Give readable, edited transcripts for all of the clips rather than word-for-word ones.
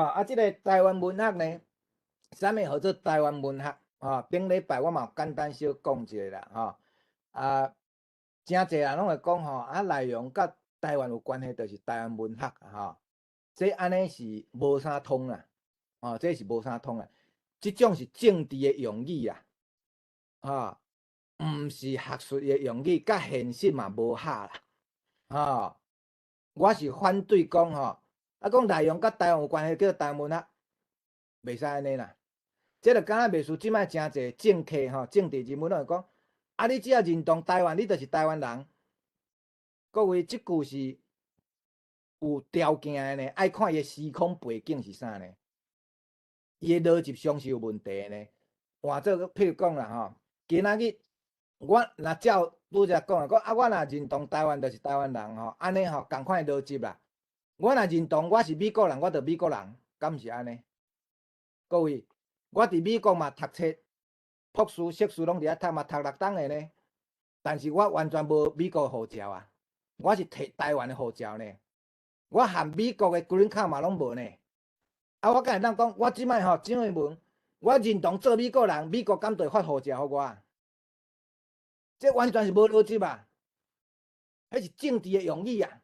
啊，這个台灣文學呢，啥物號做台灣文學？吼，頂禮拜我嘛有簡單小講一下啦，吼。啊，誠濟人攏會講吼，啊，內容佮台灣有關係，就是台灣文學吼。這按呢是無啥通啦，吼，這是無啥通啦。這種是政治的用語啦，吼，毋是學術的用語，佮現實嘛無合啦，吼。我是反對講吼，啊，講內容佮台灣有關係叫台灣文學，袂使按呢啦。這就敢若袂輸，這擺誠濟政客吼，政治人物攏會講，啊，你只要認同台灣，你就是台灣人。各位，這句是有條件的呢，愛看伊的時空背景是啥呢？伊的邏輯上是有問題的呢。換做譬如講啦吼，今仔日我若照拄才講的，講啊，我若認同台灣就是台灣人吼，按呢吼仝款的邏輯啦。我若認同我是美國人，我就美國人，敢毋是按呢？各位，我佇美國嘛讀冊，博士、碩士攏佇遐讀嘛，讀6冬的呢。但是我完全無美國護照啊，我是摕台灣的護照呢。我含美國的 green card 嘛攏無呢。啊，我敢會當講，我這擺吼蔣惠文，我認同做美國人，美國敢就會發護照予我？這完全是無邏輯啊！彼是政治的用語啊！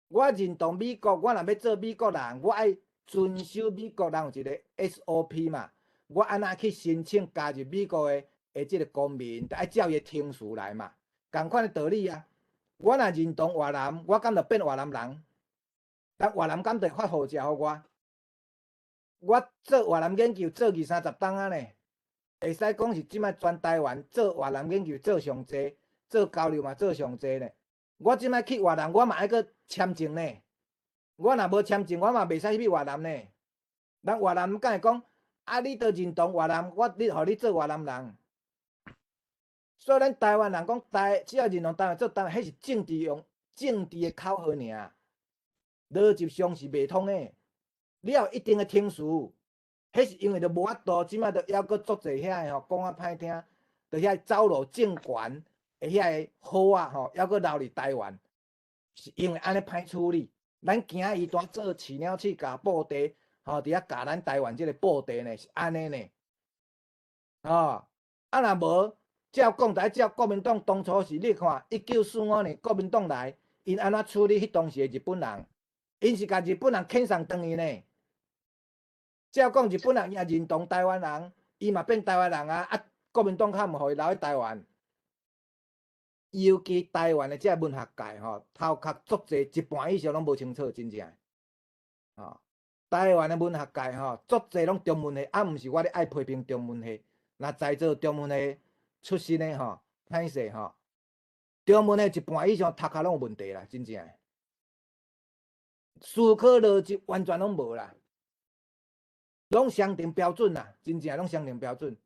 我認同美國，我若欲做美國人，我愛遵守美國人有一个 SOP 嘛。我按怎去申請加入美國的這个公民，愛照伊的程序來嘛。仝款的道理啊！我若認同越南，我敢就變越南人？但越南敢就會發護照予我？我做越南研究做二三十冬啊呢，會使講是這擺全台灣做越南研究做上濟，做交流嘛做上濟呢。我這擺去越南，我嘛愛閣簽證呢。我若無簽證，我嘛袂使去越南呢。人越南敢會講，啊，你都認同越南，我你予你做越南人。所以咱台灣人講台，只要認同台灣做台灣，彼是政治用政治的口號爾，邏輯上是袂通的。你要有一定的程序，彼是因為就無法度，這擺就猶閣足濟遐个吼，講較歹聽，就遐走路政權的遐个好啊吼，猶閣留佇台灣，是因為按呢歹處理。咱驚伊當做飼鳥鼠共布袋，吼，佇遐共咱台灣這个布袋呢，是按呢呢。吼，啊若無照講，就愛照國民黨當初是，你看1945年國民黨來，𪜶按怎處理彼當時的日本人？𪜶是共日本人遣送轉去呢。照講日本人伊也認同台灣人，伊嘛變台灣人啊！啊，國民黨較毋予伊留佇台灣。尤其台灣的這個文學界吼，頭殼足濟一半以上攏無清楚，真正。吼，台灣的文學界吼，足濟攏中文系，啊，毋是我咧愛批評中文系，若在座中文系出身的吼，歹勢吼，中文系一半以上頭殼攏有問題啦，真正。思考邏輯完全攏無啦。攏雙重標準啦，真正攏雙重標準。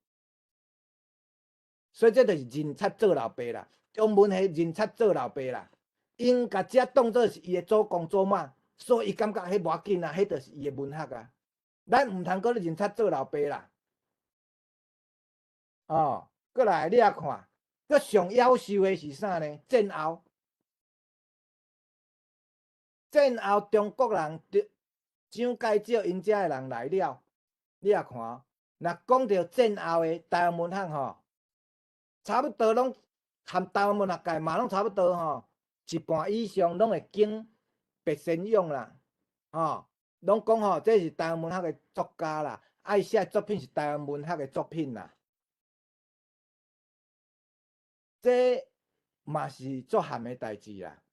所以這就是認賊做老爸啦，中文系認賊做老爸啦。𪜶共這當做是伊的祖公祖媽，所以伊感覺彼無要緊啊，彼就是伊的文學啊。咱毋通閣咧認賊做老爸啦。哦，閣來你也看，閣上夭壽的是啥呢？戰後，戰後中國人蔣介石𪜶遮的人來了。你也看，若講著戰後的台灣文學吼，差不多攏含台灣文學界嘛攏差不多吼，一半以上攏會經白先勇啦，吼，攏講吼，這是台灣文學的作家啦，啊，伊寫的作品是台灣文學的作品啦，這嘛是足譀的代誌啦。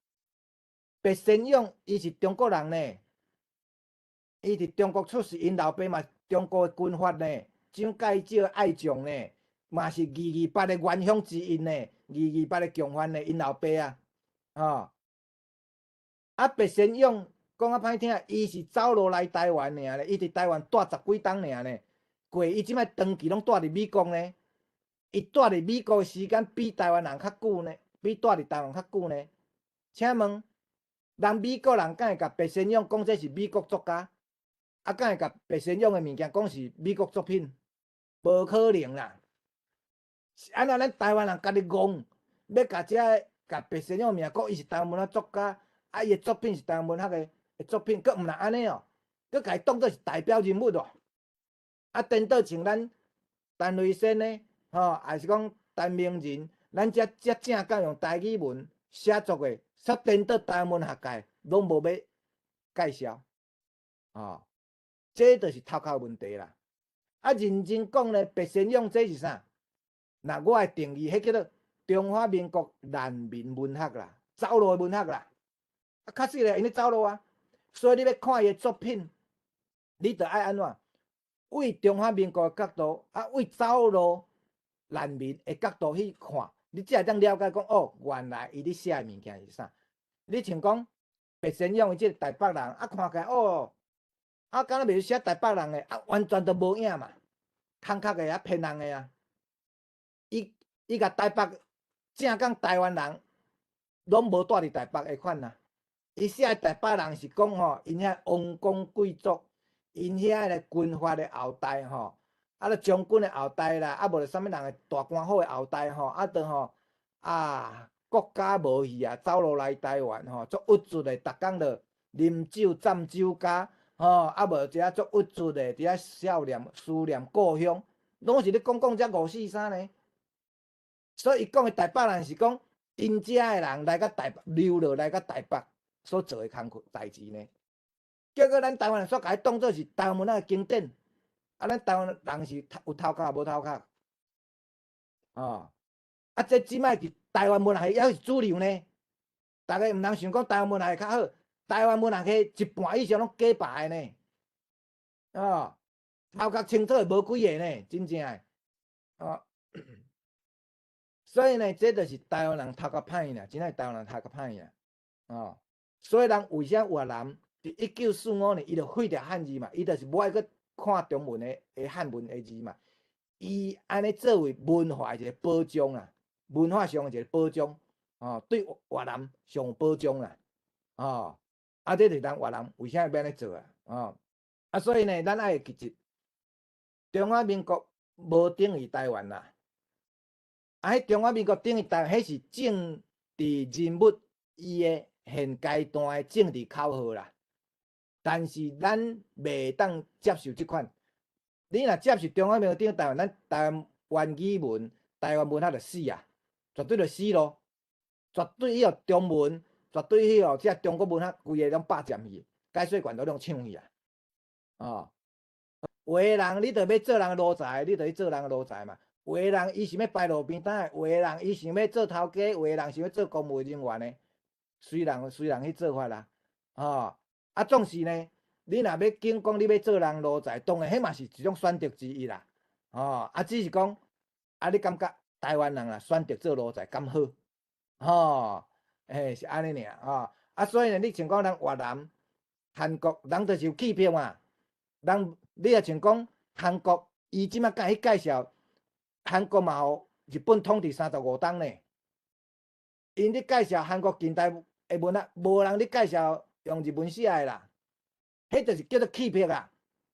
白先勇伊是中國人呢，伊佇中國出世，𪜶老爸嘛。中國的軍閥呢，蔣介石愛將呢，嘛是228的元兇之一呢，二二八的共犯呢，𪜶老爸啊，吼，啊白先勇講較歹聽，伊是走路來台灣爾咧，伊佇台灣蹛十幾冬爾呢，過伊這擺長期攏蹛佇美國呢，伊蹛佇美國的時間比台灣人較久呢，比蹛佇台灣較久呢。請問，人美國人敢會共白先勇講這是美國作家？啊，敢會共白先勇的物件講是美國作品？無可能啦！是按怎咱台灣人家己戇，欲共這个共白先勇的名講伊是台灣文學作家，啊，伊的作品是台灣文學的作品，閣毋若按呢哦。閣共伊當做是代表人物哦。啊，顛倒像咱陳慧珊呢，吼，抑是講陳明仁，咱遮遮正港用台語文寫作的，煞顛倒台灣文學界攏無欲介紹，吼，這就是頭殼問題啦。啊，認真講咧，白先勇這是啥？若我的定義，彼叫做中華民國難民文學啦，走路的文學啦。啊，確實咧，𪜶咧走路啊，所以你欲看伊的作品，你著愛按怎？為中華民國的角度，啊，為走路難民的角度去看，你才會當了解講，哦，原來伊咧寫的物件是啥。你像講白先勇伊這個台北人，啊，看起來哦，啊，敢若袂寫台北人的，啊，完全都無影嘛，空殼的啊，騙人的啊。伊伊共台北正港台灣人，攏無蹛佇台北的款啊。伊寫的台北人是講吼，𪜶遐王公貴族，𪜶遐个軍閥的後代吼，啊，咧將軍的後代啦，啊，無就啥物人的大官府的後代吼，啊，著吼啊，國家無去啊，走路來台灣吼，足鬱卒的，逐工就啉酒踮酒家，吼，啊，無遮足鬱卒的，佇遐思念思念故鄉，攏是咧講講這五四三呢。所以伊講的台北人是講，𪜶遮的人來到台北流落來到台北所做的工課代誌呢。結果咱台灣人煞共伊當做是台灣文學的經典，啊，咱台灣人是有頭殼無頭殼？哦，啊，這這擺佇台灣文學猶是主流呢。逐家毋通想講台灣文學較好，台灣文學一半以上攏假白的呢。哦，頭殼清楚的無幾个呢，真正的。哦，所以呢，這就是台灣人頭殼歹啦，真正台灣人頭殼歹啦。哦，所以人為啥越南佇1945年，伊就廢掉漢字嘛，伊就是無愛閣看中文的的漢文的字嘛。伊按呢作為文化的一個保障啦，文化上的一個保障，哦，對越南上有保障啦，哦，啊，這就是咱越南為啥欲按呢做啊？哦，啊，所以呢，咱愛會記得，中華民國無等於台灣啦，啊，彼中華民國等於台灣，彼是政治人物伊的現階段的政治口號啦。但是咱袂當接受這款。你若接受中華民國等於台灣，咱台灣語文、台灣文學就死啊，絕對就死咯，絕對彼予中文，絕對彼予這中國文學規个攏霸佔去，解說權都攏搶去啊！哦，有的人你著欲做人的奴才，你著去做人的奴才嘛。有的人伊想欲擺路邊攤，有的人伊想欲做頭家，有的人想欲做公務人員的，隨人隨人去做法啦，哦。啊，總是呢，你若欲揀講你欲做人奴才，當然彼嘛是一種選擇之一啦，哦，啊，只是講，啊，你感覺台灣人啊選擇做奴才敢好？吼，欸，是按呢爾，吼，啊，所以呢，你像講咱越南、韓國人就是有氣魄嘛，人你若像講韓國，伊這擺敢去介紹，韓國嘛予日本統治35冬呢，𪜶咧介紹韓國近代的文學，無人咧介紹用日文寫的啦，彼就是叫做氣魄啊，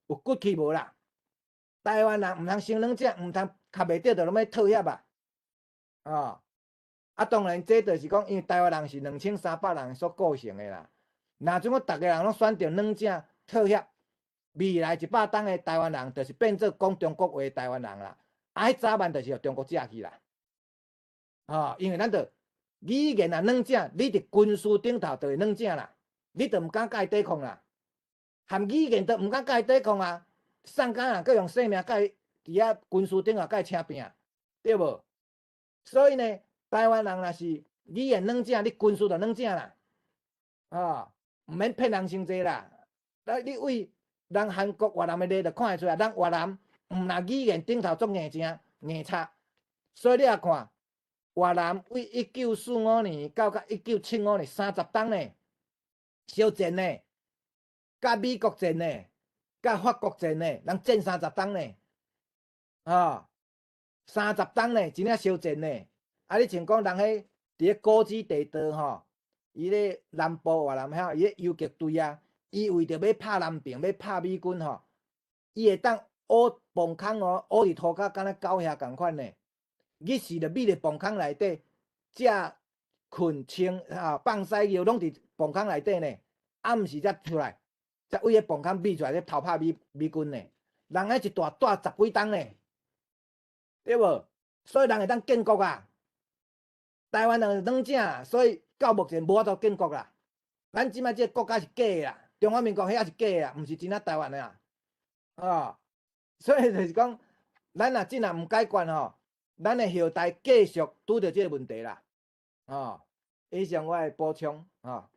有骨氣無啦？台灣人毋通先軟正，毋通較袂著就攏欲妥協啊！哦，啊，當然這就是講，因為台灣人是2300人所構成的啦。若準講逐个人攏選擇軟正妥協，未來100冬的台灣人就是變做講中國話的台灣人啦。啊，彼早晚就是予中國食去啦。哦，因為咱著語言若軟正，你佇軍事頂頭就會軟正啦，你就毋敢共伊對抗啦。含語言都毋敢共伊對抗啊，送敢人閣用性命共伊佇遐軍事頂頭共伊拚拼，對無？所以呢，台灣人若是語言軟正，你軍事就軟正啦，哦，毋免騙人傷濟啦。來，你對人韓國越南的例就看會出來，咱越南毋若語言頂頭足硬正硬插，所以你也看越南對1945年到甲1975年30冬呢，相戰呢，佮美國戰呢，佮法國戰呢，人戰三十冬呢，哦，三十冬呢，真正相戰呢。啊，你像講人彼佇咧古蹟地道吼，伊咧南部越南遐，伊咧游擊隊啊，伊為著欲拍南平，欲拍美軍吼，伊會當挖墓空哦，挖佇塗跤敢若狗遐仝款呢。日時就覕佇墓空內底，食、睏、穿啊、放屎尿攏佇墓空內底呢，暗時才出來。才為彼磅空米出來咧偷拍美軍呢。人彼一蹛蹛十幾冬呢，對無？所以人會當建國啊。台灣人軟正，所以到目前無法度建國啦。咱這擺這個國家是假的啦，中華民國遐是假的啦，毋是真正台灣的啦。啊，所以就是講，咱若真若毋解決吼，咱的後代繼續拄著這個問題啦。哦，以上我的補充，吼。